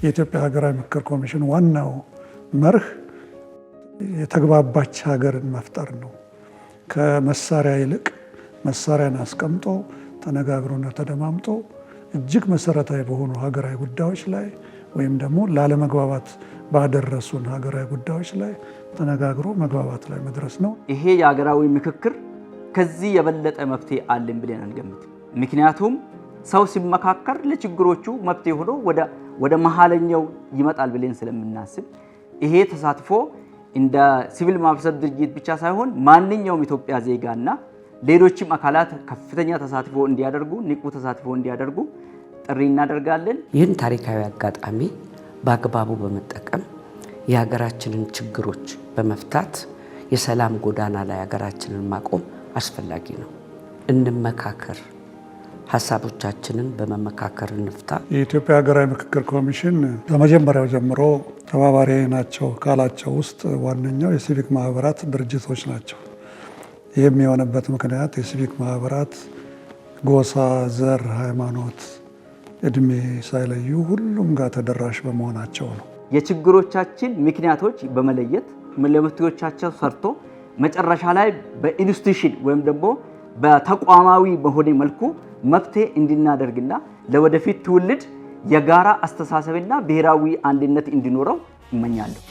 የኢትዮጵያ ሀገራዊ ምክክር ኮሚሽን ዋናው መርህ የተግባባች ሀገርን መፍጠር ነው። ከመሳሪያ ይልቅ መሳሪያን አስቀምጦ ተነጋግሮና ተደማምጦ እጅግ መሰረታዊ በሆኑ ሀገራዊ ጉዳዮች ላይ ወይም ደግሞ ላለመግባባት ባደረሱን ሀገራዊ ጉዳዮች ላይ ተነጋግሮ መግባባት ላይ መድረስ ነው። ይሄ የሀገራዊ ምክክር ከዚህ የበለጠ መፍትሄ አለን ብለን አንገምትም። ምክንያቱም ሰው ሲመካከር ለችግሮቹ መፍትሄ ሆኖ ወደ መሀለኛው ይመጣል ብለን ስለምናስብ፣ ይሄ ተሳትፎ እንደ ሲቪል ማህበረሰብ ድርጅት ብቻ ሳይሆን ማንኛውም ኢትዮጵያ ዜጋና ሌሎችም አካላት ከፍተኛ ተሳትፎ እንዲያደርጉ፣ ንቁ ተሳትፎ እንዲያደርጉ ጥሪ እናደርጋለን። ይህን ታሪካዊ አጋጣሚ በአግባቡ በመጠቀም የሀገራችንን ችግሮች በመፍታት የሰላም ጎዳና ላይ ሀገራችንን ማቆም አስፈላጊ ነው። እንመካከር፣ ሀሳቦቻችንን በመመካከር እንፍታ። የኢትዮጵያ ሀገራዊ ምክክር ኮሚሽን ከመጀመሪያው ጀምሮ ተባባሪ ናቸው ካላቸው ውስጥ ዋነኛው የሲቪክ ማህበራት ድርጅቶች ናቸው። ይህም የሆነበት ምክንያት የሲቪክ ማህበራት ጎሳ፣ ዘር፣ ሃይማኖት፣ እድሜ ሳይለዩ ሁሉም ጋር ተደራሽ በመሆናቸው ነው። የችግሮቻችን ምክንያቶች በመለየት ለመፍትሄዎቻቸው ሰርቶ መጨረሻ ላይ በ institution ወይም ደግሞ በተቋማዊ በሆነ መልኩ መፍትሄ እንድናደርግና ለወደፊት ትውልድ የጋራ አስተሳሰብና ብሔራዊ አንድነት እንዲኖረው እመኛለሁ።